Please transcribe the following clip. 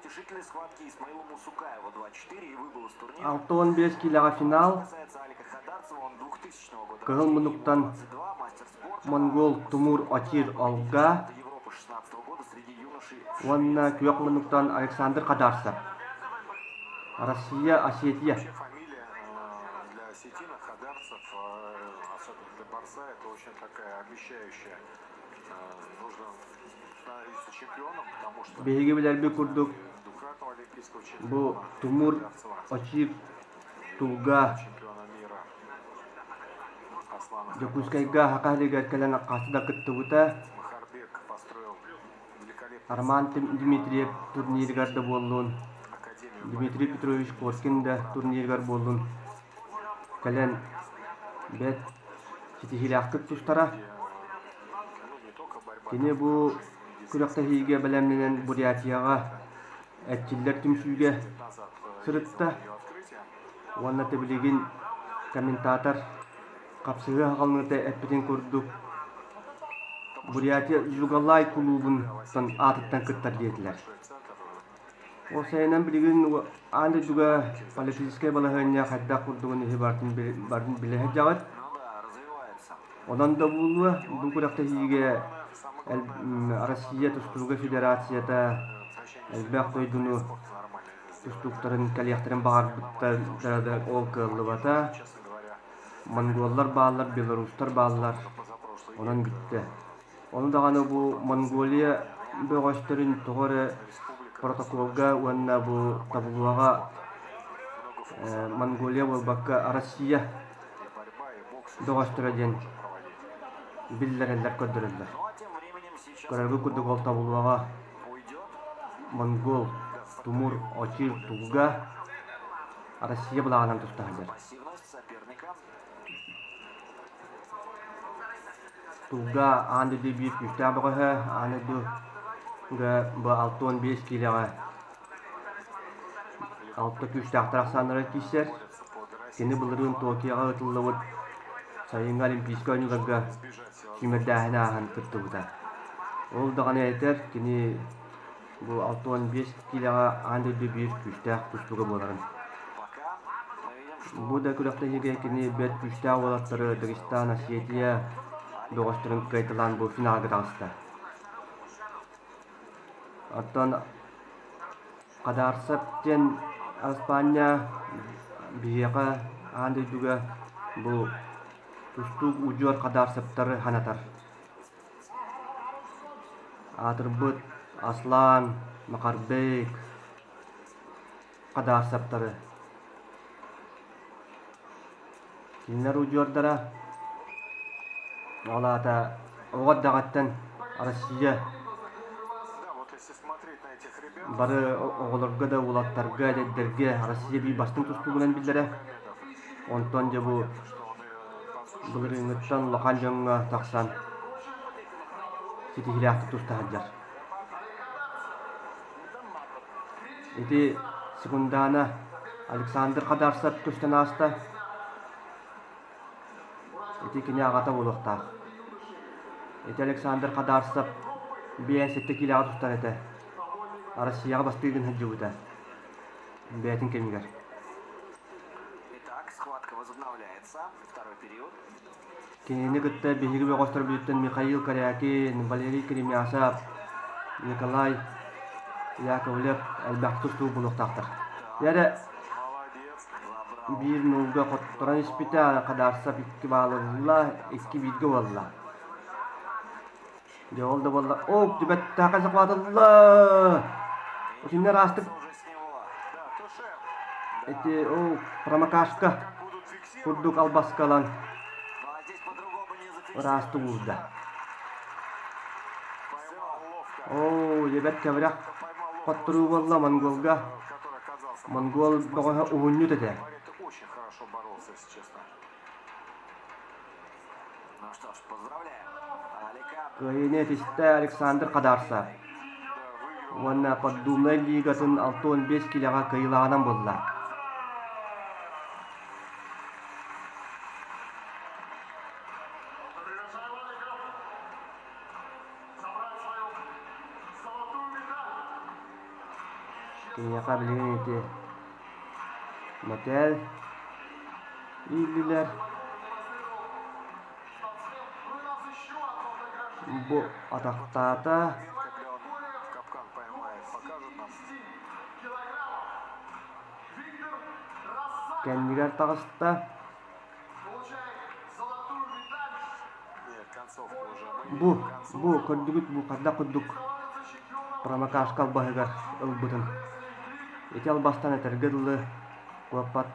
65 киилэҕэ финал Кыһыл муннуктан монгол Тумур Очир Олга уонна күөх муннуктан Александр Хадарцев Россия Осетия Биһиги билэрбит курдук, бу Тумур Очир Тулга Дьокуускайга Саха сиригэр кэлэн хаста да кыттыбыта. Роман Дмитриев турнирыгар да буоллун, Дмитрий Петрович Коркин да турнирыгар буоллун кэлэн бэрт ситиһиилээхтик тустара. Кини бу күрэхтэһиигэ бэлэмнэнэн Бурятияҕа эрчиллэр түмсүүгэ сырытта уонна билигин комментатор хапсыһыы аҕалыныыта эппитин курдук Бурятия Жугалай кулуубун аатыттан кыттар диэтилэр. Ол сайынан билигин аан дойдуга политическай балаһыанньа хайдах курдугун иһи барытын билэ сылдьаҕыт. Онон да буолуо, бу күрэхтэһиигэ Россия тустууга федерацията элбэх дойдуну тустууктарын кэлиэхтэрин баҕарбыттара да ол кыаллыбата. Монголлар бааллар, белорустар бааллар. Онон бүттэ. Ону даҕаны бу Монголия бөҕөстөрүн тоҕо эрэ протоколга уонна бу таблоҕа Монголия буолбакка Россия бөҕөстөрө диэн биллэрэллэр, көрдөрөллөр. Көрөргүт курдук ол таблоҕа монгол Тумур Очир Туга Россия былааҕынан туста сылдьар. Тулга аан дойду биир күүстээх бөҕөһө, аан дойдуга бу 65 киилэҕэ алта күүстээхтэр ахсааннара киирсэр. Кини былырыын Токиоҕа ыытыллыбыт сайыҥҥы Олимпийскай оонньууларга сүүмэрдээһини ааһан кыттыбыта. Ол даҕаны этэр, кини бу 65 киилэҕэ аан дойду биир күүстээх тустууга буоларын. Бу да күрэхтэһиигэ кини бэрт күүстээх уолаттары Дагестан, Осетия бөҕөстөрүн кыайталаан бу финалга таҕыста. Оттон Хадарцев диэн араспаанньа биһиэхэ аан дойдуга бу тустуук удьуор Хадарцевтары санатар. Аатырбыт Аслан, Макарбек Хадарцевтары. Кинилэр удьуордара ол аата оҕо эрдэҕиттэн Россия бары оҕолорго да уолаттарга, эдэрдэргэ Россия биир бастыҥ тустуугунан биллэрэ. Онтон дьэ бу былырыыҥҥыттан улахан дьоҥҥо тахсан ситиһиилээхтик туста сылдьар. Ити секундана Александр Хадарцев көстөн ааста. Ити кини аҕата буолуохтаах. Ити Александр Хадарцев 57 киилэҕэ тустар этэ. Россияҕа бастыы гына сылдьыбыта. Бэйэтин кэмигэр. Итак, схватка возобновляется. Второй период. Кинини кытта биһиги бөҕөстөрбүтүттэн Михаил Корякин, Валерий Кремясов, Николай Яковлев элбэхтик тустуу булуохтаахтар. Эрэ биир нуулга хотторон испитэ, Хадарцев икки баалылла, икки бииргэ буолла. Дьэ ол да буолла, оо, түбэттээхэ захватылла! Итиннэ ыраастык ити ол промокашка курдук албаска ылан ыраастык уурда. Оо, дьэбэт кэбирэх хотторуу буолла монголга. Монгол бөҕөһө уһунньут этэ. Кыайыыны этистэ Александр Хадарцев уонна Поддубнай лигатын 65 киилэҕэ кыайыылааҕынан буолла. Киниэхэ билигин ити мэтээл ииллилэр. Бу атахтаата. Кэннигэр таҕыста. Бу, бу көрдүгүт бу хайдах курдук промокашка албаһыгар ылбытын. Ити албастан этэргэ дылы куоппаттар.